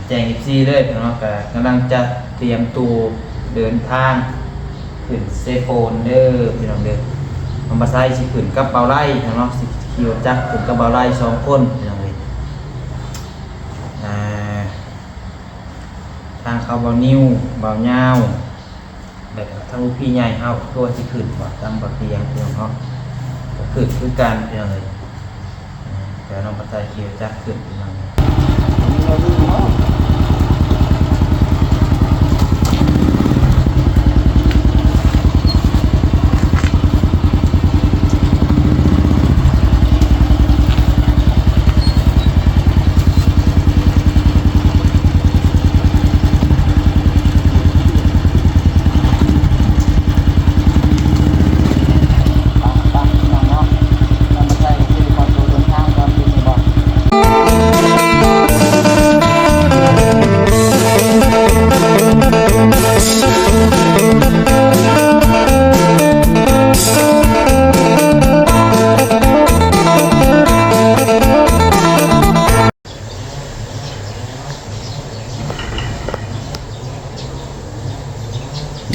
ແຈ້ງເອັຟຊີເລີຍເນາະ ກະກຳລັງຈະຕຽມໂຕເດີນທາງຂຶ້ນເຊໂປນເດີພີ່ນ້ອງເດີ. ນ້ອງປາໄຊຊິຂຶ້ນກັບບ່າວໄລເນາະ ຊິຂີ່ລົດຈັກຂຶ້ນກັບບ່າວໄລສອງຄົນພີ່ນ້ອງເອີຍ. ອ່າ ທາງເຂົາບ່າວນິວ ບ່າວຍາວ ແລ້ວກະທັງລູກພີ່ໃຫຍ່ເຮົາ ຄືວ່າຊິຂຶ້ນວ່າ ຕາມບ່າວຕຽງພີ່ນ້ອງເນາະ ກະຂຶ້ນຄືກັນພີ່ນ້ອງເອີຍ. ແຕ່ນ້ອງປາໄຊຂີ່ຈັກຂຶ້ນພີ່ນ້ອງ.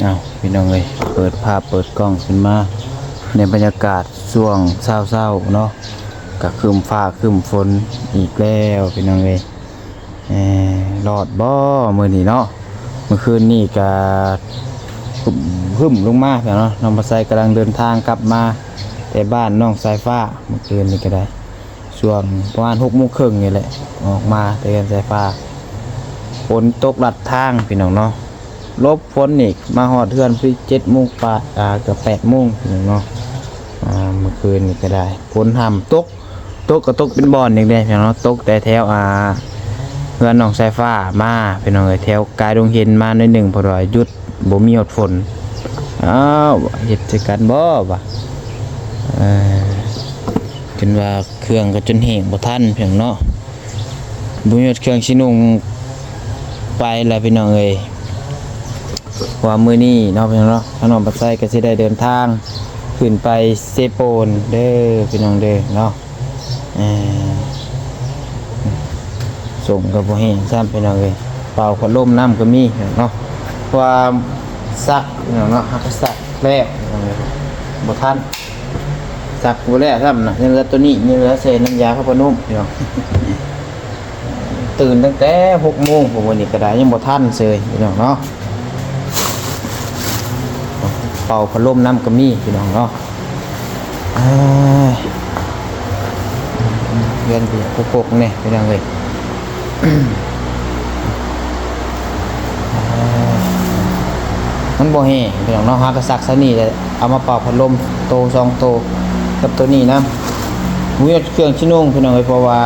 ເອົາ ພີ່ນ້ອງເອີຍ ເປີດພາບເປີດກ້ອງຂຶ້ນມາ ໃນບັນຍາກາດຊ່ວງເຊົ້າໆເນາະ ກະຄຶ້ມຟ້າຄຶ້ມຝົນອີກແລ້ວພີ່ນ້ອງເອີຍ. ເອີ ລອດບໍ່ມື້ນີ້ເນາະ? ມື້ຄືນນີ້ກະຄຶ້ມ ຄຶ້ມລົງມາແລ້ວເນາະ. ນ້ອງປາໄຊກຳລັງເດີນທາງກັບມາແຕ່ບ້ານນ້ອງສາຍຟ້າ ມື້ຄືນນີ້ກະໄດ້ ຊ່ວງປະມານຫົກໂມງເຄິ່ງນີ້ແຫຼະ ອອກມາແຕ່ເຮືອນສາຍຟ້າ ຝົນຕົກລັດທາງພີ່ນ້ອງເນາະ. ຫຼົບຝົນອີກ ມາຮອດເຮືອນພໍດີເຈັດໂມງປາຍ ອ່າ ເກືອບແປດໂມງພີ່ນ້ອງເນາະ. ອ່າ ມື້ຄືນນີ້ກະໄດ້ ຝົນຫ້ຳຕົກ ຕົກກະຕົກເປັນບ່ອນອີກເດ້ພີ່ນ້ອງເນາະ. ຕົກແຕ່ແຖວ ອ່າ ເຮືອນນ້ອງສາຍຟ້າມາພີ່ນ້ອງເອີຍ ແຖວກາຍດົງເຫັນມາໜ້ອຍໜຶ່ງ ເພາະວ່າຢຸດ ບໍ່ມີຮອດຝົນ. ອ້າວ ເຮັດໃສ່ກັນບໍ່ວະ? ເອີ ຈົນວ່າເຄື່ອງກະຈົນແຫ້ງບໍ່ທັນພີ່ນ້ອງເນາະ. ບໍ່ມີເຄື່ອງຊິນຸ່ງໄປລະພີ່ນ້ອງເອີຍ. ເພາະວ່າມື້ນີ້ເນາະພີ່ນ້ອງເນາະ ທາງນ້ອງປາໄຊກະຊິໄດ້ເດີນທາງຂຶ້ນໄປເຊໂປນເດີພີ່ນ້ອງເດີເນາະ. ເອີ ສົ່ງກະບໍ່ແຫ້ງຊ້ຳພີ່ນ້ອງເອີຍ. ເປົ່າພັດລົມນຳກະມີເນາະ ເພາະວ່າຊັກພີ່ນ້ອງເນາະ ເຮົາກະຊັກແລ້ວພີ່ນ້ອງເອີຍ ບໍ່ທັນ ຊັກບໍ່ແລ້ວຊ້ຳນະ. ຍັງເຫຼືອໂຕນີ້ ຍັງເຫຼືອໃສ່ນ້ຳຢາພະພະນົມພີ່ນ້ອງ. ຕື່ນຕັ້ງແຕ່ຫົກໂມງພຸ້ນ ມື້ນີ້ກະໄດ້ ຍັງບໍ່ທັນເຊີຍພີ່ນ້ອງເນາະ. ເປົ່າພັດລົມນຳກະມີພີ່ນ້ອງເນາະ. ເອີ ເຮືອນກະປົກໆແນ່ພີ່ນ້ອງເອີຍ. ມັນບໍ່ແຫ້ງພີ່ນ້ອງເນາະ ເຮົາກະຊັກຊະນີ້ແຫຼະ ເອົາມາເປົ່າພັດລົມໂຕສອງໂຕກັບໂຕນີ້ນຳ. ບໍ່ມີເຄື່ອງຊິນຸ່ງພີ່ນ້ອງເອີຍ ເພາະວ່າ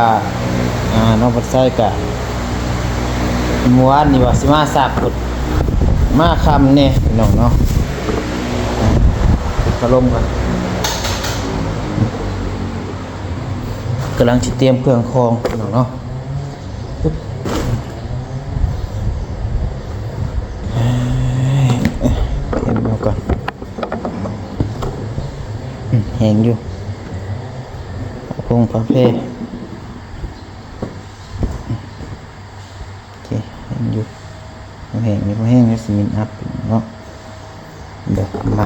ອ່າ ນ້ອງປາໄຊກະ ມື້ວານນີ້ວ່າຊິມາຊັກພຸ້ນ ມາຄ່ຳແນ່ພີ່ນ້ອງເນາະ. ພັດລົມກ່ອນ ກຳລັງຊິຕຽມເຄື່ອງຂອງພີ່ນ້ອງເນາະ. ເອີ ຕຽມເອົາກ່ອນ ອືມ ແຫ້ງຢູ່ ຜ້າຜົງຜ້າແພ ໂອເຄ ແຫ້ງຢູ່ ບໍ່ແຫ້ງນີ້ ບໍ່ແຫ້ງນີ້ ຊິມິນອັບເນາະ. ເດີ ມາ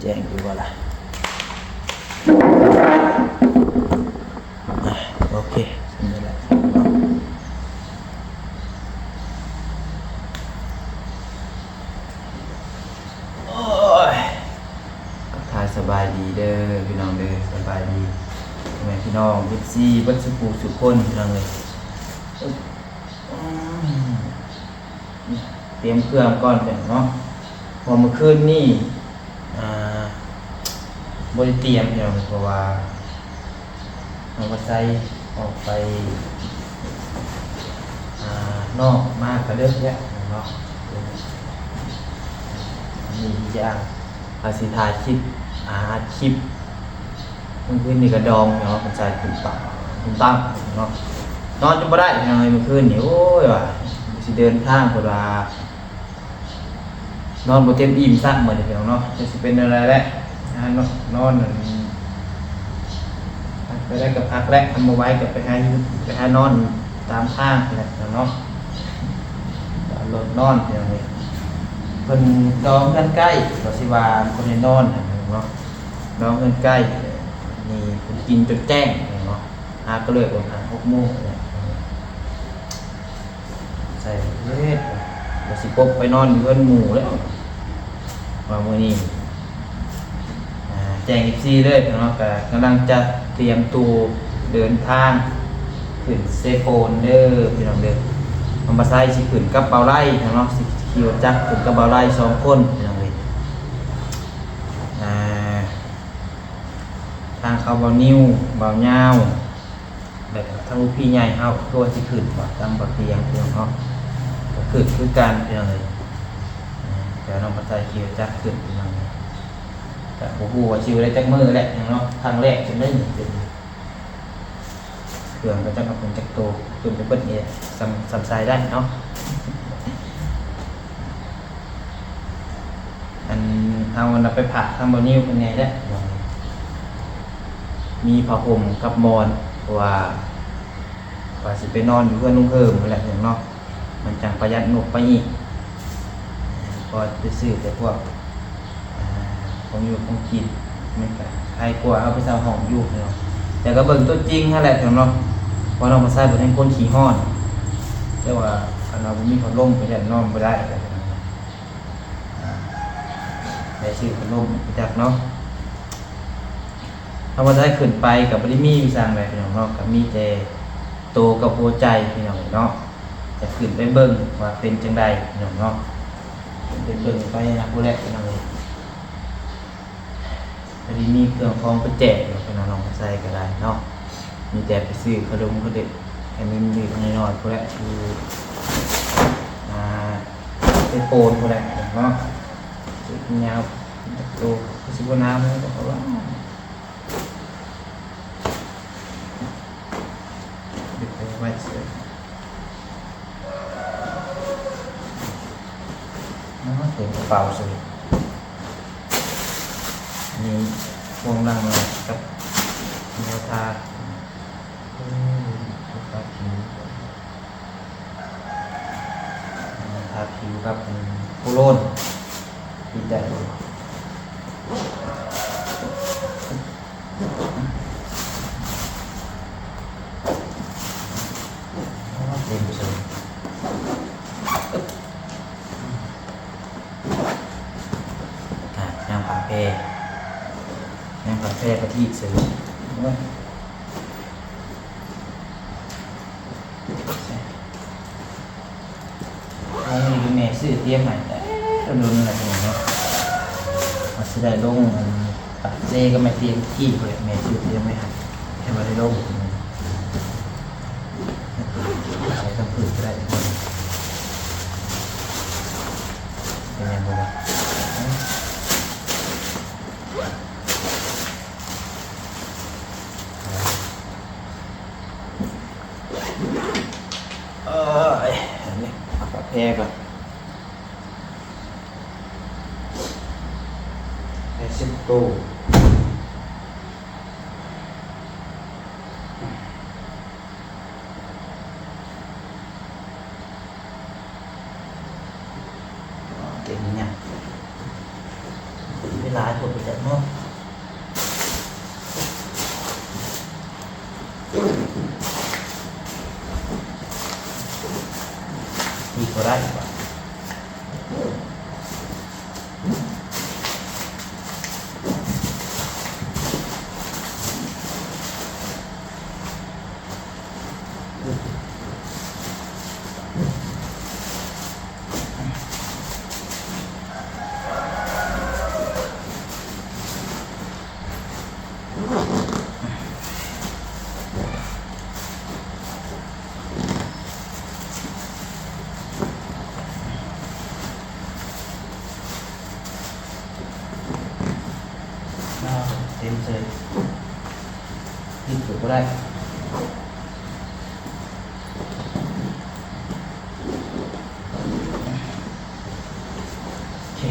ແຈ້ງຢູ່ບໍ່ລະ? ອ່ະ ໂອເຄ ເປັນໄດ້ແລ້ວ. ໂອ້ຍ ທັກທາຍສະບາຍດີເດີພີ່ນ້ອງເດີ ສະບາຍດີພໍ່ແມ່ພີ່ນ້ອງ ເອັຟຊີ ເບິດສູ່ຜູ້ສູ່ຄົນພີ່ນ້ອງເອີຍ. ອືມ ຕຽມເຄື່ອງກ່ອນເນາະ ເພາະມື້ຄືນນີ້ ອ່າ ບໍ່ໄດ້ຕຽມພີ່ນ້ອງ ເພາະວ່າ ນ້ອງປາໄຊອອກໄປ ອ່າ ນອກມາກະເດິກແລ້ວເນາະ. ອັນນີ້ອີກຢ່າງ ອາດຊິຖ່າຍຄລິບ ອາ ອັດຄລິບ ມື້ຄືນນີ້ກະດອງເນາະ ມັນໃສ່ຕຸ່ມຕາຕຸ່ມຕາເນາະ. ນອນຈົນບໍ່ໄດ້ພີ່ນ້ອງເອີຍ ມື້ຄືນນີ້ ໂອ້ຍ ວ່າຊິເດີນທາງ ເພິ່ນວ່າ ນອນບໍ່ເຕັມອີ່ມຊ້ຳມື້ນີ້ພີ່ນ້ອງເນາະ ຈັກຊິເປັນແນວໃດແຫຼະ. ນອນ ນອນ ນອນອັນ ໄປໄດ້ກໍພັກແຫຼະ ຄັນບໍ່ໄຫວກໍໄປຫາຢູ່ ໄປຫານອນຕາມທາງແຫຼະເນາະ ລົດນອນ ເພິ່ນດອງເຮືອນໃກ້ ກໍຊິວ່າບໍ່ໄດ້ນອນຫັ້ນເນາະ ດອງເຮືອນໃກ້ ນີ້ເພິ່ນກິນຈົນແຈ້ງເນາະ ຫາກໍເລີກປະມານຫົກໂມງແຫຼະ. ໃສ່ເຮັດ ວ່າຊິປົກໄປນອນຢູ່ເຮືອນໝູ່ແລ້ວ ວ່າມື້ນີ້ ອ່າ ແຈ້ງເອັຟຊີເລີຍເນາະ ກະກຳລັງຈະຕຽມໂຕເດີນທາງຂຶ້ນເຊໂປນເດີພີ່ນ້ອງເດີ. ນ້ອງປາໄຊຊິຂຶ້ນກັບບ່າວໄລເນາະ ຊິຂີ່ລົດຈັກຂຶ້ນກັບບ່າວໄລສອງຄົນພີ່ນ້ອງເອີຍ. ອ່າ ທາງເຂົາບ່າວນິວ ບ່າວຍາວ ແລ້ວກໍທາງລູກພີ່ໃຫຍ່ເຮົາ ຄືວ່າຊິຂຶ້ນວ່າ ຕາມບ່າວຕຽງພີ່ນ້ອງເນາະ ກໍຂຶ້ນຄືກັນພີ່ນ້ອງເອີຍ. ແຕ່ນ້ອງປາໄຊຂີ່ລົດຈັກຂຶ້ນພີ່ນ້ອງເອີຍ ກໍບໍ່ຮູ້ວ່າຊິຢູ່ໄດ້ຈັກມື້ແຫຼະເນາະ ຄັ້ງແລກຈັ່ງໄດ້ນີ້ ເຄື່ອງກໍຈັກເອົາຂຶ້ນຈັກໂຕ ຂຶ້ນໄປເບິດນີ້ ສ່ຳ ສ່ຳໃສ່ໄດ້ເນາະ. ອັນເຮົານຳໄປຝາກທາງບ່າວນິວເພິ່ນແດ່ແຫຼະ ມີຜ້າຫົ່ມກັບໝອນ ເພາະວ່າ ວ່າຊິໄປນອນຢູ່ເຮືອນລຸງເຮີມຫັ້ນແຫຼະເນາະ ມັນຈັ່ງປະຢັດງົບໄປອີກ ພໍໄປຊື້ແຕ່ພວກ ອ່າ ຂອງຢູ່ຂອງກິນ ມັນກະໄຄກວ່າເຮົາໄປເຊົ່າຫ້ອງຢູ່ເນາະ. ແຕ່ກໍເບິ່ງຕົວຈິງຫັ້ນແຫຼະເນາະ ເພາະນ້ອງປາໄຊເພິ່ນເປັນຄົນຂີ້ຮ້ອນ ແຕ່ວ່າຄັນວ່າບໍ່ມີພັດລົມກໍຢ້ານນອນບໍ່ໄດ້. ໄດ້ຊື້ຂະໜົມໄປຈັກເນາະ. ທຳມະດາຂຶ້ນໄປກໍບໍ່ໄດ້ມີອີ່ຫຍັງໃດພີ່ນ້ອງເນາະ ກໍມີແຕ່ໂຕກັບຫົວໃຈພີ່ນ້ອງເນາະ. ຈະຂຶ້ນໄປເບິ່ງວ່າເປັນຈັ່ງໃດພີ່ນ້ອງເນາະ ຂຶ້ນໄປເບິ່ງໄປນຳພຸ້ນແຫຼະພີ່ນ້ອງເອີຍ. ບໍ່ໄດ້ມີເຄື່ອງຂອງໄປແຈກດອກພີ່ນ້ອງ ນ້ອງໃສ່ກໍໄດ້ເນາະ ມີແຕ່ໄປຊື້ຂະໜົມຂະເດັກ ຂະໜົມເລັກໆນ້ອຍໆພຸ້ນແຫຼະ ຢູ່ ອ່າ ເຊໂປນພຸ້ນແຫຼະເນາະ. ຍາວໂຕຄືຊິບໍ່ໜາວແລ້ວກໍວ່າ ເກັບໄວ້ເສີຍ ເຕັມກະເປົາເສີຍ. ມີພວງຫຼັງກັບແນວທາ ເອີ ທາຜິວ ທາຜິວກັບໂຄໂລນ ຕິດໄດ້ບໍ່? ເຕັມເຊີຍ ອ່າ ຍ່າງຜ້າແພ ຍ່າງຜ້າແພປະທີດເຊີຍ. ອັນນີ້ແມ່ຊື້ຕຽມໃຫ້ແຕ່ດົນໆແລ້ວເນາະ ວ່າຊິໄດ້ລົງ ອັນ ປາກເຊກັບແມ່ຕຽມກີ້ພຸ້ນແຫຼະ ແມ່ຊື້ຕຽມໄວ້ໃຫ້ ແຕ່ບໍ່ໄດ້ລົງ ໃສ່ທັງພື້ນກໍໄດ້ ເປັນຫຍັງບໍ່ວະ? ເອີຍ ອັນນີ້ເອົາປາກແພກ່ອນ ແປດສິບໂຕ. ເກັ່ງຫຍັງ ເວລາຄົນໄປຈັກເນາະ ອີກບໍ່ໄດ້. ອ້າວ ເຕັມເຊີຍ ຕິດກໍບໍ່ໄດ້ ໂອເຄ.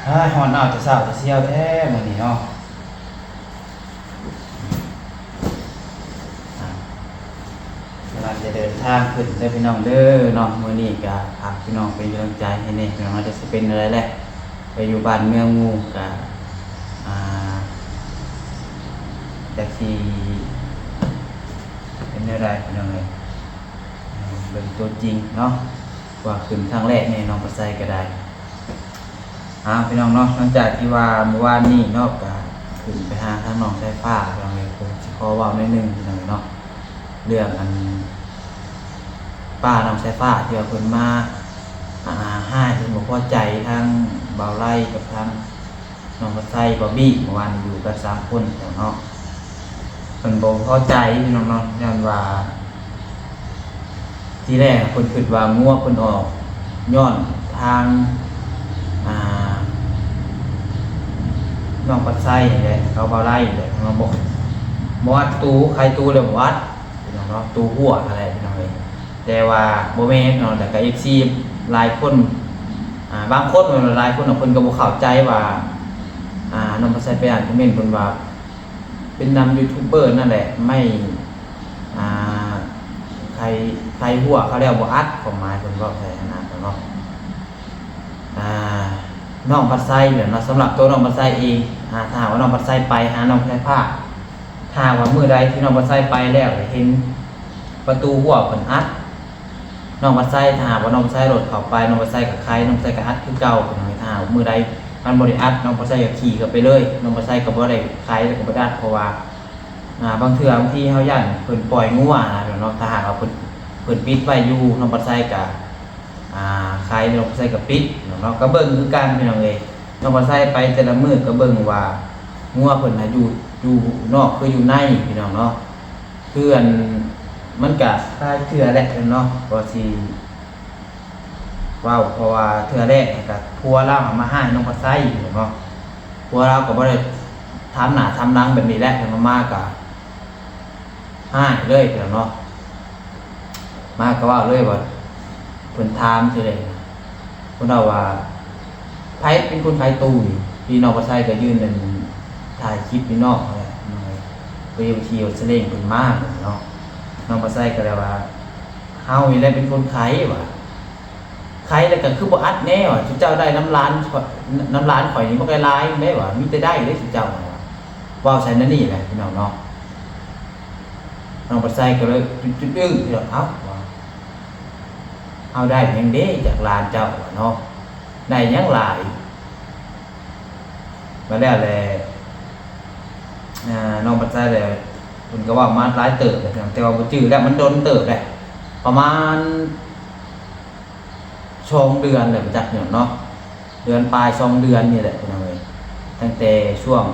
ອ້າຍ ຮ້ອນໜາວແຕ່ເຊົ້າແຕ່ຊຽວແທ້ມື້ນີ້ເນາະ. ກຳລັງຈະເດີນທາງຂຶ້ນເດີພີ່ນ້ອງເດີເນາະ. ມື້ນີ້ກະຝາກພີ່ນ້ອງເປັນກຳລັງໃຈໃຫ້ແດ່ພີ່ນ້ອງເນາະ. ຈະຊິເປັນແນວໃດແຫຼະ ໄປຢູ່ບ້ານເມືອງໝູ່ກະ ອ່າ ຈັກຊິເປັນແນວໃດພີ່ນ້ອງເອີຍ. ເບິ່ງຕົວຈິງເນາະ ວ່າຂຶ້ນຄັ້ງແລກແນ່ ນ້ອງປາໄຊກໍໄດ້. ເອົາ ພີ່ນ້ອງເນາະ, ຫຼັງຈາກທີ່ວ່າມື້ວານນີ້ເນາະ ກໍຂຶ້ນໄປຫາທາງນ້ອງສາຍຟ້າ ພີ່ນ້ອງເອີຍ. ກໍຊິຂໍເວົ້າໜ້ອຍໜຶ່ງ ພີ່ນ້ອງເນາະ, ເລື່ອງອັນປ້ານ້ອງສາຍຟ້າທີ່ວ່າເພິ່ນມາ ອ່າ ຮ້າຍ ເພິ່ນບໍ່ພໍໃຈທາງບ່າວໄລກັບທາງ ນ້ອງປາໄຊ ບອບບີ້ ເມື່ອວານຢູ່ກັນສາມຄົນເນາະ. ເພິ່ນບໍ່ພໍໃຈພີ່ນ້ອງເນາະ, ຍ້ອນວ່າທີແລກເພິ່ນຄິດວ່າງົວເພິ່ນອອກຍ້ອນທາງ ອ່າ ນ້ອງປາໄຊແຫຼະ ກັບບ່າວໄລແຫຼະ ມາບອກ ບໍ່ອັດຕູ້ ຂາຍຕູ້ແລ້ວບໍ່ອັດ ພີ່ນ້ອງເນາະ, ຕູ້ຮົ່ວຫັ້ນແຫຼະ ພີ່ນ້ອງເອີຍ. ແຕ່ວ່າບໍ່ແມ່ນເນາະ, ແລ້ວກໍເອັຟຊີຫຼາຍຄົນ ອ່າ ບາງຄົນ ຫຼາຍຄົນເນາະ ເພິ່ນກໍບໍ່ເຂົ້າໃຈວ່າ ອ່າ ນ້ອງປາໄຊໄປອ່ານຄອມເມັນ ເພິ່ນວ່າເປັນນຳຢູທູບເບີນັ້ນແຫຼະ ໄມ້ ອ່າ ໄຂ ໄຂຮົ່ວເຂົາແລ້ວບໍ່ອັດ, ຄວາມໝາຍເພິ່ນເວົ້າໃສ່ຫັ້ນນະເນາະ. ອ່າ ນ້ອງປາໄຊເນາະ, ສຳລັບຕົວນ້ອງປາໄຊເອງ ອ່າ ຖ້າຫາກວ່ານ້ອງປາໄຊໄປຫານ້ອງສາຍຟ້າ ຖ້າຫາກວ່າມື້ໃດທີ່ນ້ອງປາໄຊໄປແລ້ວ ແລ້ວເຫັນປະຕູຮົ່ວເພິ່ນອັດ ນ້ອງປາໄຊ ຖ້າຫາກວ່ານ້ອງປາໄຊໂດດເຂົ້າໄປ ນ້ອງປາໄຊກໍໄຂ ນ້ອງປາໄຊກໍອັດຄືເກົ່າ. ຖ້າຫາກມື້ໃດມັນບໍ່ໄດ້ອັດ ນ້ອງປາໄຊກໍຂີ່ເຂົ້າໄປເລີຍ, ນ້ອງປາໄຊກໍບໍ່ໄດ້ໄຂ ແລ້ວກໍບໍ່ໄດ້ອັດ ເພາະວ່າ ອ່າ ບາງເທື່ອບາງທີເຮົາຢ້ານເພິ່ນປ່ອຍງົວນະເນາະ, ຖ້າຫາກວ່າເພິ່ນ ເພິ່ນປິດໄວ້ຢູ່ ນ້ອງປາໄຊກໍ ອ່າ ໄຂ ນ້ອງປາໄຊກໍປິດເນາະ. ກໍເບິ່ງຄືກັນ ພີ່ນ້ອງເອີຍ, ນ້ອງປາໄຊໄປແຕ່ລະມື້ກໍເບິ່ງວ່າງົວເພິ່ນນະຢູ່ ຢູ່ນອກຄືຢູ່ໃນ ພີ່ນ້ອງເນາະ. ຄືອັນ ມັນກະຫຼາຍເທື່ອແຫຼະເນາະ ກໍຊິເວົ້າ ເພາະວ່າເທື່ອແລກຫັ້ນກະຜົວລາວເອົາມາຮ້າຍນ້ອງປາໄຊເນາະ, ຜົວລາວກໍບໍ່ໄດ້ຖາມໜ້າຖາມຫຼັງແບບນີ້ແຫຼະ, ເພິ່ນມາ ມາກະຮ້າຍເລີຍເນາະ. ມາກໍເວົ້າເລີຍວ່າ ເພິ່ນຖາມຊິເດ້ ເພິ່ນເວົ້າວ່າ ໃຜເປັນຄົນຂາຍຕູ້ນີ້? ພີ່ນ້ອງປາໄຊກໍຢືນນັ້ນ ຖ່າຍຄລິບຢູ່ນອກຫັ້ນແຫຼະ ໄປຂີ່ລົດສະເລັງເພິ່ນມາເນາະ. ນ້ອງປາໄຊກໍເລີຍວ່າ ເຮົານີ້ແຫຼະເປັນຄົນຂາຍວ່າ ຂາຍແລ້ວກໍຄືບໍ່ອັດແດ່ວ່າ ຊຸມເຈົ້າໄດ້ນຳຫຼານ ນຳຫຼານຂ້ອຍນີ້ມັນກໍຫຼາຍແດ່ວ່າ ມີແຕ່ໄດ້ເດ້ຊຸມເຈົ້າວ່າ ເວົ້າໃສ່ແນວນີ້ແຫຼະ ພີ່ນ້ອງເນາະ. ນ້ອງປາໄຊກໍເລີຍຈຸດໆ ອຶ້ງ ເອົ້າ ວ່າ ເຮົາໄດ້ຫຍັງເດ້ຈາກຫຼານເຈົ້າເນາະ ໄດ້ຫຍັງຫຼາຍ. ມາແລ້ວແຫຼະ ນ້ອງປາໄຊແຫຼະ ເພິ່ນກໍເວົ້າມາຫຼາຍເຕີບແລ້ວ ແຕ່ວ່າບໍ່ຈື່ແລ້ວ ມັນດົນເຕີບແລ້ວ ປະມານ ສອງເດືອນແລ້ວ ບໍ່ຈັກຫຍັງເນາະ ເດືອນປາຍ ສອງເດືອນນີ້ແຫຼະ ພີ່ນ້ອງເອີຍ. ຕັ້ງແຕ່ຊ່ວງ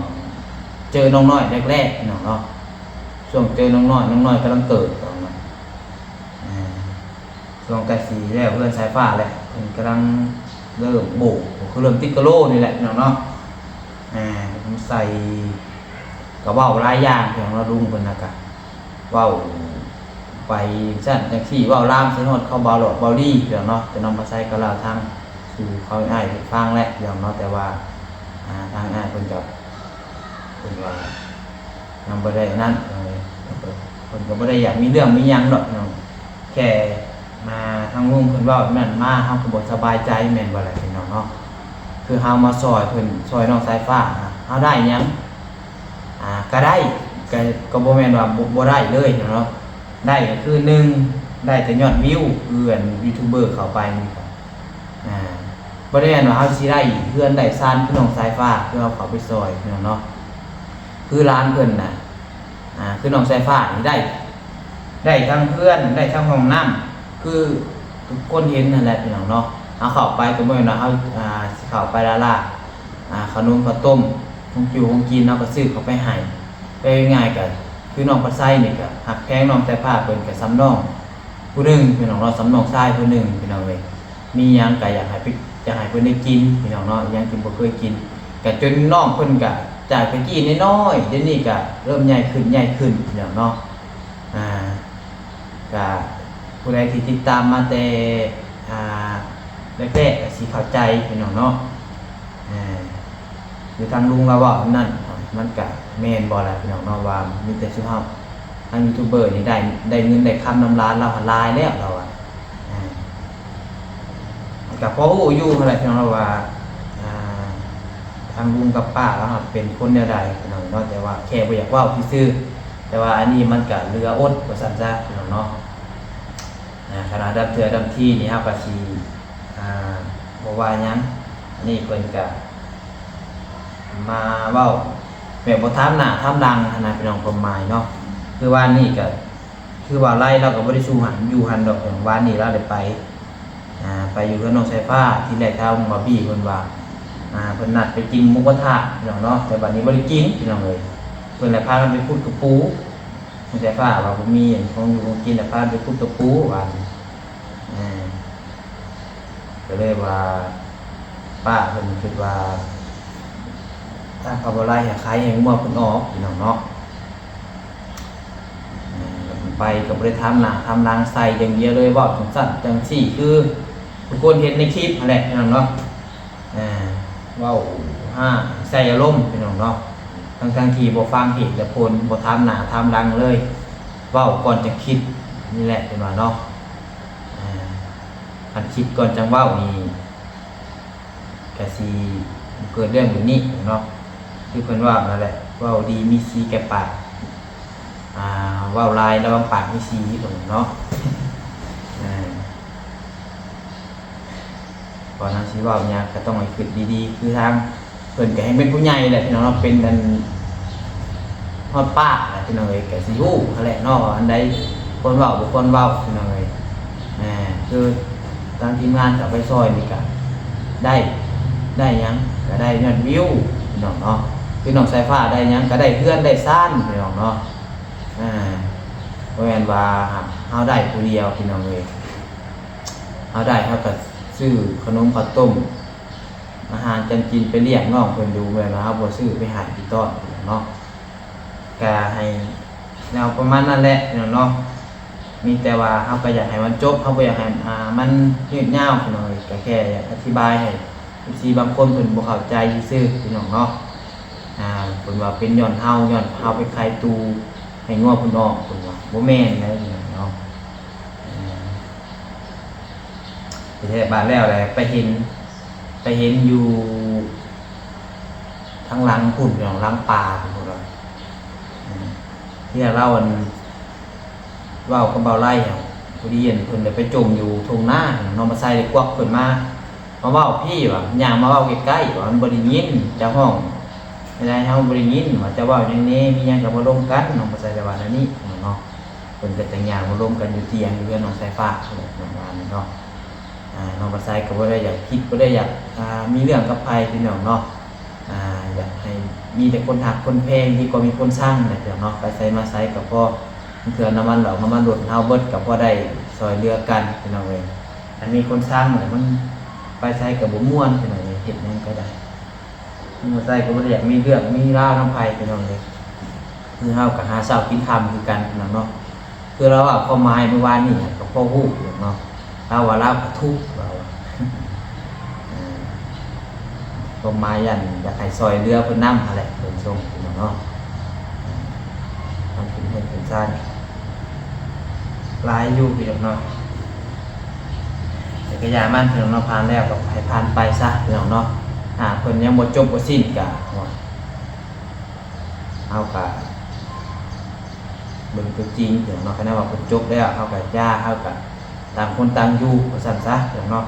ເຈີນ້ອງນ້ອຍແລກໆ ພີ່ນ້ອງເນາະ ຊ່ວງເຈີນ້ອງນ້ອຍ ນ້ອງນ້ອຍກຳລັງເກີດຕອນນັ້ນ ອ່າ ຊ່ວງໃກ້ຊິແລ້ວເຮືອນສາຍຟ້າແຫຼະ ເພິ່ນກຳລັງເລີ່ມໂບກ ກໍຄືເລີ່ມຕິດກະໂຫຼນີ້ແຫຼະ ພີ່ນ້ອງເນາະ. ອ່າ ໃສ່ ກໍເວົ້າຫຼາຍຢ່າງ ພີ່ນ້ອງເນາະ ລຸງເພິ່ນນະກະ ເວົ້າໄປຈັ່ງຊັ້ນຈັ່ງຊີ້ ເວົ້າລາມໃສ່ຮອດເຂົາເບົາຫຼອດເບົາລີ ພີ່ນ້ອງເນາະ. ແຕ່ນ້ອງປາໄຊກໍເລົ່າທາງສູ່ເຂົາອ້າຍເພິ່ນຟັງແຫຼະ ພີ່ນ້ອງເນາະ, ແຕ່ວ່າ ອ່າ ທາງອ້າຍເພິ່ນກໍ ເພິ່ນວ່າຍັງບໍ່ໄດ້ນັ້ນ ເອີ ເພິ່ນກໍບໍ່ໄດ້ຢາກມີເລື່ອງມີຫຍັງດອກ ພີ່ນ້ອງ. ແຄ່ ອ່າ ທາງລຸງເພິ່ນເວົ້ານັ້ນມາ ເຮົາກໍບໍ່ສະບາຍໃຈແມ່ນບໍ່ລະ ພີ່ນ້ອງເນາະ? ຄືເຮົາມາຊ່ອຍເພິ່ນ ຊ່ອຍນ້ອງສາຍຟ້າ ເຮົາໄດ້ຫຍັງ? ອ່າ ກໍໄດ້ ກໍ ກໍບໍ່ແມ່ນວ່າບໍ່ ບໍ່ໄດ້ເລີຍເນາະ. ໄດ້ກໍຄືໜຶ່ງ ໄດ້ແຕ່ຍອດວິວ ເພື່ອນຢູທູບເບີເຂົ້າໄປນີ້ກໍ ອ່າ ບໍ່ໄດ້ແມ່ນວ່າເຮົາຊິໄດ້ເຮືອນໄດ້ຊານຄືນ້ອງສາຍຟ້າ ຄືເຮົາເຂົ້າໄປຊ່ອຍເນາະ. ຄືຫຼານເພິ່ນນະ ອ່າ ຄືນ້ອງສາຍຟ້ານີ້ໄດ້ ໄດ້ທັງເຮືອນ ໄດ້ທັງຫ້ອງນ້ຳ ຄືທຸກຄົນເຫັນຫັ້ນແຫຼະ ພີ່ນ້ອງເນາະ. ເຮົາເຂົ້າໄປກໍບໍ່ແມ່ນວ່າເຮົາ ອ່າ ຊິເຂົ້າໄປລ້າໆ ອ່າ ຂະໜົມ ເຂົ້າຕົ້ມ ຂອງຢູ່ຂອງກິນ ເຮົາກໍຊື້ເຂົ້າໄປໃຫ້. ເວົ້າງ່າຍໆ ກໍຄືນ້ອງປາໄຊນີ້ກໍຮັກແພງນ້ອງສາຍຟ້າ ເພິ່ນກໍສ່ຳນ້ອງຜູ້ໜຶ່ງ ພີ່ນ້ອງເນາະ ສ່ຳນ້ອງຊາຍຜູ້ໜຶ່ງ ພີ່ນ້ອງເອີຍ. ມີຫຍັງກໍຢາກໃຫ້ໄປ ຢາກໃຫ້ເພິ່ນໄດ້ກິນ ພີ່ນ້ອງເນາະ, ຫຍັງທີ່ບໍ່ເຄີຍກິນ ກໍຈົນນ້ອງເພິ່ນກໍຈາກແຕ່ກີ້ນ້ອຍໆ ດຽວນີ້ກໍເລີ່ມໃຫຍ່ຂຶ້ນ ໃຫຍ່ຂຶ້ນ ພີ່ນ້ອງເນາະ. ອ່າ ກະຜູ້ໃດທີ່ຕິດຕາມມາແຕ່ ອ່າ ແລກໆ ກະຊິເຂົ້າໃຈ ພີ່ນ້ອງເນາະ. ເອີ ຄືທາງລຸງລາວເວົ້ານັ້ນ ມັນກະແມ່ນບໍ່ລະ ພີ່ນ້ອງເນາະ ວ່າມີແຕ່ຊຸມເຮົາ ທາງຢູທູບເບີນີ້ໄດ້ ໄດ້ເງິນໄດ້ຄຳນຳຫຼານລາວຫັ້ນຫຼາຍແລ້ວ ລາວວ່າ. ອາ ກໍພໍຮູ້ຢູ່ຫັ້ນແຫຼະ ພີ່ນ້ອງ ວ່າ ອາ ທາງລຸງກັບປ້າລາວເປັນຄົນແນວໃດ ພີ່ນ້ອງເນາະ, ແຕ່ວ່າແຄ່ບໍ່ຢາກເວົ້າຊື່ໆ. ແຕ່ວ່າອັນນີ້ມັນກໍເຫຼືອອົດວ່າຊັ້ນຊະ ພີ່ນ້ອງເນາະ. ອາ ຂະໜາດດຳເທື່ອດຳທີນີ້ເຮົາກໍຊິ ອາ ບໍ່ວ່າຫຍັງ, ອັນນີ້ເພິ່ນກະມາເວົ້າແບບບໍ່ຖາມໜ້າຖາມຫຼັງຫັ້ນນະ ພີ່ນ້ອງ, ຄວາມໝາຍເນາະ. ຄືວານນີ້ກະ ຄືວ່າໄລລາວກໍບໍ່ໄດ້ສູ່ຫັ້ນຢູ່ຫັ້ນດອກ, ວານນີ້ລາວໄດ້ໄປ ອາ ໄປຢູ່ເຮືອນນ້ອງສາຍຟ້າ. ທີແລກທາງບາບີເພິ່ນວ່າ ອາ ເພິ່ນນັດໄປກິນໝູກະທະ ພີ່ນ້ອງເນາະ, ແຕ່ບັດນີ້ບໍ່ໄດ້ກິນ ພີ່ນ້ອງເອີຍ. ເພິ່ນລະພາກັນໄປຂຸດກະປູ, ນ້ອງສາຍຟ້າວ່າບໍ່ມີອັນຂອງຢູ່ຂອງກິນ ລະພາກັນໄປຂຸດກະປູ ວ່າ ກໍເລີຍວ່າປ້າເພິ່ນຄິດວ່າ ທາງເຂົາບໍ່ໄລ່ໃຫ້ຂາຍໃຫ້ງົວເພິ່ນອອກ ພີ່ນ້ອງເນາະ. ເອີ ໄປກໍບໍ່ໄດ້ຖາມໜ້າຖາມຫຼັງ ໃສ່ຢ່າງດຽວເລີຍ, ເວົ້າຈັ່ງຊັ້ນຈັ່ງຊີ້ ຄືທຸກຄົນເຫັນໃນຄລິບຫັ້ນແຫຼະ ພີ່ນ້ອງເນາະ. ເອີ ເວົ້າຮ້າຍໃສ່ອາລົມ ພີ່ນ້ອງເນາະ, ທັງໆທີ່ບໍ່ຟັງເຫດແລະຜົນ ບໍ່ຖາມໜ້າຖາມຫຼັງເລີຍ, ເວົ້າກ່ອນຈະຄິດນີ້ແຫຼະ ເພິ່ນວ່າເນາະ. ເອີ ຄັນຄິດກ່ອນຈັ່ງເວົ້ານີ້ ກະຊິເກີດເລື່ອງແບບນີ້ເນາະ. ຄືເພິ່ນເວົ້ານັ້ນແຫຼະ ເວົ້າດີມີສີແກ່ປາກ ອາ ເວົ້າຫຼາຍລະວັງປາກມີສີ ເພິ່ນເນາະ. ເອີ ກ່ອນເຮົາຊິເວົ້າຫຍັງກໍຕ້ອງໃຫ້ຄິດດີໆ, ຄືທາງເພິ່ນກໍແຮ່ງເປັນຜູ້ໃຫຍ່ແຫຼະ ພີ່ນ້ອງເນາະ, ເປັນອັນຮອດປ້າແຫຼະ ພີ່ນ້ອງເອີຍ, ກໍຊິຮູ້ຫັ້ນແຫຼະເນາະ ວ່າອັນໃດຄວນເວົ້າບໍ່ຄວນເວົ້າ ພີ່ນ້ອງເອີຍ. ແມ່ນ ຄືທາງທີມງານເຂົ້າໄປຊ່ອຍນີ້ກະໄດ້ ໄດ້ຫຍັງກະໄດ້ຍອດວິວ ພີ່ນ້ອງເນາະ, ຄືນ້ອງສາຍຟ້າໄດ້ຫຍັງກະໄດ້ເຮືອນໄດ້ຊານ ພີ່ນ້ອງເນາະ. ອ່າ ບໍ່ແມ່ນວ່າເຮົາໄດ້ຜູ້ດຽວ ພີ່ນ້ອງເອີຍ, ເຮົາໄດ້ເຮົາກະຊື້ຂະໜົມເຂົ້າຕົ້ມ ອາຫານການກິນໄປລ້ຽງນ້ອງເພິ່ນຢູ່, ແມ່ນວ່າເຮົາບໍ່ຊື້ໄປໃຫ້ໄປຕ້ອນເນາະ. ກະໃຫ້ແນວປະມານນັ້ນແຫຼະ ພີ່ນ້ອງເນາະ, ມີແຕ່ວ່າເຮົາກໍຢາກໃຫ້ມັນຈົບ, ເຮົາບໍ່ຢາກໃຫ້ ອ່າ ມັນຍືດຍາວ ພີ່ນ້ອງເອີຍ. ກໍແຄ່ຢາກອະທິບາຍໃຫ້ເອັຟຊີບາງຄົນເພິ່ນບໍ່ເຂົ້າໃຈຊື່ໆ ພີ່ນ້ອງເນາະ. ອ່າ ເພິ່ນວ່າເປັນຍ້ອນເຮົາ ຍ້ອນເຮົາໄປຂາຍຕູ້ໃຫ້ງົວເພິ່ນອອກ ເພິ່ນວ່າບໍ່ແມ່ນເດ້ ພີ່ນ້ອງເນາະ. ເອີ ທີ່ແທ້ບາດແລ້ວແຫຼະ ໄປເຫັນ ໄປເຫັນຢູ່ທາງຫຼັງພຸ້ນ ຢູ່ຫຼັງປ່າພຸ້ນວ່າ ເອີ ທີ່ລາວອັນເວົ້າກັບບ່າວໄລ ພໍດີອັນເພິ່ນໄດ້ໄປຈົ່ມຢູ່ທົ່ງນາ, ນ້ອງປາໄຊໄດ້ກວັກເພິ່ນມາ ມາເວົ້າພີ້ວ່າ ຍ່າງມາເວົ້າໃກ້ໆ ວ່າມັນບໍ່ໄດ້ຍິນ ເຈົ້າຮ້ອງໃດໆ ເຮົາບໍ່ໄດ້ຍິນ ວ່າເຈົ້າເວົ້າຫຍັງແດ່ ມີຫຍັງກໍມາລົມກັນ, ນ້ອງປາໄຊໄດ້ວ່າແນວນີ້ເນາະ. ເພິ່ນກໍຈັ່ງຍ່າງມາລົມກັນຢູ່ຕຽງ ຢູ່ເຮືອນນ້ອງສາຍຟ້າ ປະມານນີ້ເນາະ. ອ່າ ນ້ອງປາໄຊກໍບໍ່ໄດ້ຢາກຜິດ ບໍ່ໄດ້ຢາກ ອ່າ ມີເລື່ອງກັບໃຜ ພີ່ນ້ອງເນາະ. ອ່າ ຢາກໃຫ້ມີແຕ່ຄົນຮັກຄົນແພງ ດີກວ່າມີຄົນຊັງແຫຼະ ພີ່ນ້ອງເນາະ. ໄປໃສມາໃສກໍພໍ ເທື່ອນ້ຳມັນຫຼອກນ້ຳມັນລົດເຮົາເບິດ ກໍພໍໄດ້ຊ່ອຍເຫຼືອກັນ ພີ່ນ້ອງເອີຍ. ຄັນມີຄົນຊັງແລ້ວມັນໄປໃສກໍບໍ່ມ່ວນ ພີ່ນ້ອງເອີຍ, ເຮັດຫຍັງກໍໄດ້. ມາໃສ່ກໍບໍ່ໄດ້ຢາກມີເລື່ອງມີລາວນຳໃຜ ພີ່ນ້ອງເອີຍ, ຄືເຮົາກໍຫາເຊົ້າກິນຄ່ຳຄືກັນ ພີ່ນ້ອງເນາະ. ຄືລາວເວົ້າຄວາມໝາຍມື້ວານນີ້ກໍພໍຮູ້ຢູ່ເນາະ, ລາວວ່າລາວກໍທຸກ ລາວວ່າ ເອີ ຄວາມໝາຍຢ້ານຢາກໃຫ້ຊ່ອຍເຫຼືອເພິ່ນນຳຫັ້ນແຫຼະ ເບິ່ງຊົງ ພີ່ນ້ອງເນາະ. ເອີ ທຳເປັນເຮືອນເປັນຊານຫຼາຍຢູ່ ພີ່ນ້ອງເນາະ. ແຕ່ກໍຢ່າມັນ ພີ່ນ້ອງເນາະ, ຜ່ານແລ້ວກໍໃຫ້ຜ່ານໄປຊະ ພີ່ນ້ອງເນາະ. ຫາກເພິ່ນຍັງບໍ່ຈົບບໍ່ສິ້ນກໍ ເຮົາກໍເບິ່ງຕົວຈິງ ພີ່ນ້ອງເນາະ. ຄັນວ່າເພິ່ນຈົບແລ້ວ ເຮົາກໍຢ່າ ເຮົາກໍຕ່າງຄົນຕ່າງຢູ່ ວ່າຊັ້ນຊະ ພີ່ນ້ອງເນາະ.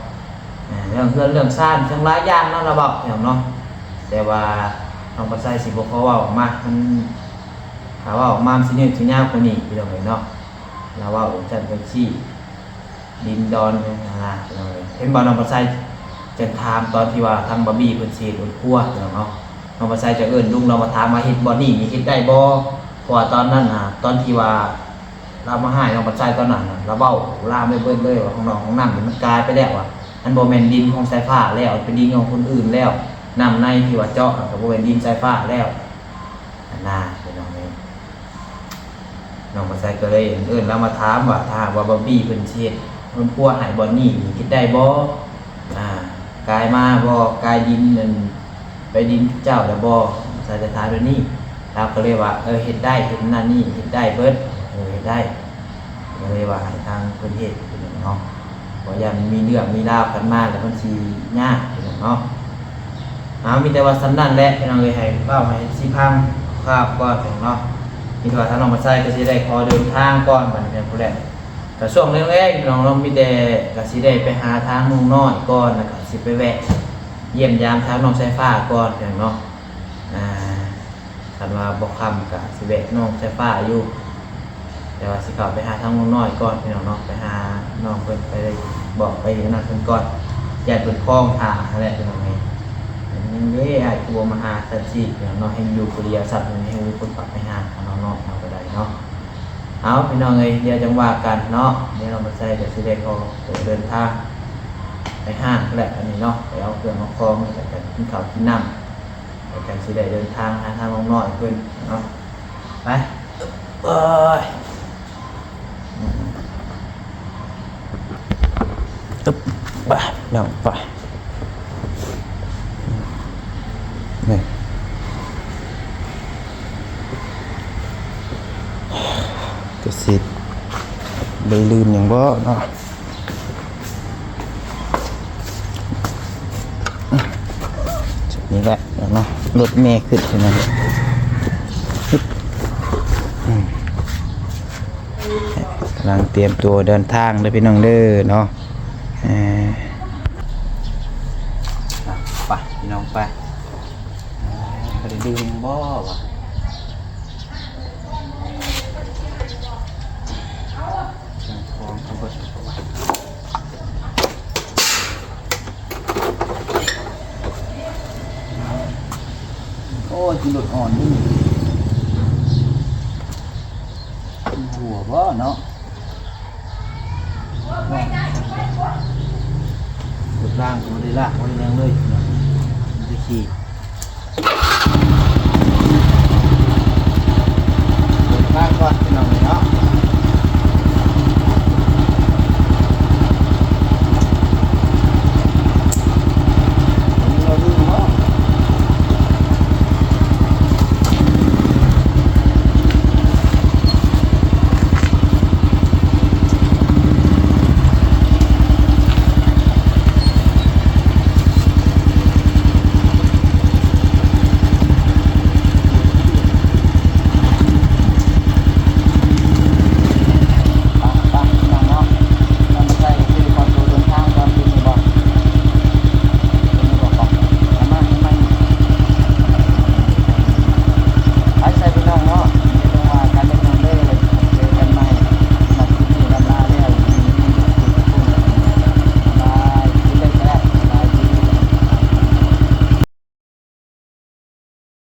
ເລື່ອງເຮືອນເລື່ອງຊານ ທັງຫຼາຍຢ່າງເນາະ ລະເວົ້າ ພີ່ນ້ອງເນາະ. ແຕ່ວ່ານ້ອງປາໄຊຊິບໍ່ຂໍເວົ້າອອກມາ, ມັນ ຖ້າເວົ້າອອກມາມັນຊິຍືດຊິຍາວກວ່ານີ້ ພີ່ນ້ອງເອີຍເນາະ. ລາວເວົ້າຈັ່ງຊັ້ນຈັ່ງຊີ້ ດິນດອນຫັ້ນນະ ພີ່ນ້ອງເອີຍ. ເຫັນບໍ່ ນ້ອງປາໄຊຈັ່ງຖາມຕອນທີ່ວ່າທາງບາບີເພິ່ນຊິເຮັດໂຮງຄົວ ພີ່ນ້ອງເນາະ. ນ້ອງປາໄຊຈະເອີ້ນລຸງລາວມາຖາມວ່າເຮັດບ່ອນນີ້ນີ້ເຮັດໄດ້ບໍ່? ເພາະວ່າຕອນນັ້ນນະ ຕອນທີ່ວ່າລາວມາຮ້າຍນ້ອງປາໄຊຕອນນັ້ນນະ ລາວເວົ້າລາມໄປເບິດເລີຍວ່າຫ້ອງນອກຫ້ອງນ້ຳນີ້ມັນກາຍໄປແລ້ວ ວ່າມັນບໍ່ແມ່ນດິນຂອງສາຍຟ້າແລ້ວ ເປັນດິນຂອງຄົນອື່ນແລ້ວ, ນ້ຳໃນທີ່ວ່າເຈາະຫັ້ນກໍບໍ່ແມ່ນດິນສາຍຟ້າແລ້ວ ຫັ້ນນະ ພີ່ນ້ອງເອີຍ. ນ້ອງປາໄຊກໍເລີຍເອີ້ນລາວມາຖາມວ່າ ຖ້າຫາກວ່າບາບີເພິ່ນຊິເຮັດເຮືອນຄົວໃຫ້ບ່ອນນີ້ນີ້ເຮັດໄດ້ບໍ່? ອ່າ ກາຍມາບໍ່? ກາຍດິນນັ້ນໄປດິນເຈົ້າແລ້ວບໍ່? ປາໄຊຈະຖາມແບບນີ້. ລາວກໍເລີຍວ່າ ເອີ ເຮັດໄດ້ ເຮັດນັ້ນນີ້ເຮັດໄດ້ເບິດ. ເຮັດໄດ້ ກໍເລີຍວ່າໃຫ້ທາງເພິ່ນເຮັດພີ່ນ້ອງເນາະ ເພາະຢ້ານມີເລື່ອງມີລາວກັນມາແລ້ວມັນຊິຍາກພີ່ນ້ອງເນາະ. ເອົາ ມີແຕ່ວ່າສ່ຳນັ້ນແຫຼະພີ່ນ້ອງເອີຍ ໃຫ້ເວົ້າໃຫ້ຊິພັງຄາວກ່ອນພີ່ນ້ອງເນາະ. ມີແຕ່ວ່າທາງນ້ອງບັນໄຊກໍຊິໄດ້ຂໍເດີນທາງກ່ອນບັດນີ້ພີ່ນ້ອງ ແລ້ວກໍຊ່ວງແລງໆພີ່ນ້ອງເນາະ ມີແຕ່ກໍຊິໄດ້ໄປຫາທາງໜຸ່ມນ້ອຍກ່ອນ ແລ້ວກໍຊິໄປແວະຢ້ຽມຢາມທາງນ້ອງສາຍຟ້າກ່ອນພີ່ນ້ອງເນາະ. ອ່າ ຄັນວ່າບໍ່ຄ່ຳກະຊິແວະນ້ອງສາຍຟ້າຢູ່ ແຕ່ວ່າຊິເຂົ້າໄປຫາທາງນ້ອງນ້ອຍກ່ອນພີ່ນ້ອງເນາະ ໄປຫານ້ອງເພິ່ນ ໄປບອກໄປອັນນັ້ນເພິ່ນກ່ອນ ຢ້ານເພິ່ນຄອງຖ້າຫັ້ນແຫຼະພີ່ນ້ອງເອີຍ. ຍັງເດ້ ອ້າຍຄືບໍ່ມາຫາຊັ້ນຊີ້ພີ່ນ້ອງເນາະ ແຮ່ງຢູ່ຜູ້ດຽວຊ້ຳ ແຮ່ງມີຄົນຝາກໄປຫານ້ອງນ້ອຍເຮົາກໍໄດ້ເນາະ. ເອົາ ພີ່ນ້ອງເອີຍ ດຽວຈັ່ງວ່າກັນເນາະ ດຽວນ້ອງບັນໄຊກໍຊິໄດ້ຂໍຕົວເດີນທາງໄປຫ້າງແຫຼະ ອັນນີ້ເນາະ ໄປເອົາເຄື່ອງເອົາຂອງ ແລ້ວກໍກິນເຂົ້າກິນນ້ຳ ແລ້ວກໍຊິໄດ້ເດີນທາງຫາທາງນ້ອງນ້ອຍເພິ່ນເນາະ. ໄປ ເອີຍ ອືມ ຕຶບ ໄປ ນ້ອງ ໄປ ນີ້ ກະຊິໄດ້ລື່ນຫຍັງບໍ່ເນາະ? ຈຸດນີ້ແຫຼະເນາະ ລົດແມ່ຂຶ້ນເທົ່ານັ້ນ ອືມ ກຳລັງຕຽມຕົວເດີນທາງເດີພີ່ນ້ອງເດີເນາະ. ເອີ ໄປພີ່ນ້ອງໄປ ບໍ່ໄດ້ດື່ມບໍ່ວະ? ເຄື່ອງຂອງເຂົາເບິດແລ້ວວະ ໂອ້ຍ ກິນລົດອ່ອນນີ້ ຫົວບໍ່ເນາະ? ລົດລ້າງກໍບໍ່ໄດ້ລ້າງ ບໍ່ໄດ້ຫຍັງເລີຍ ມີແຕ່ຂີ້.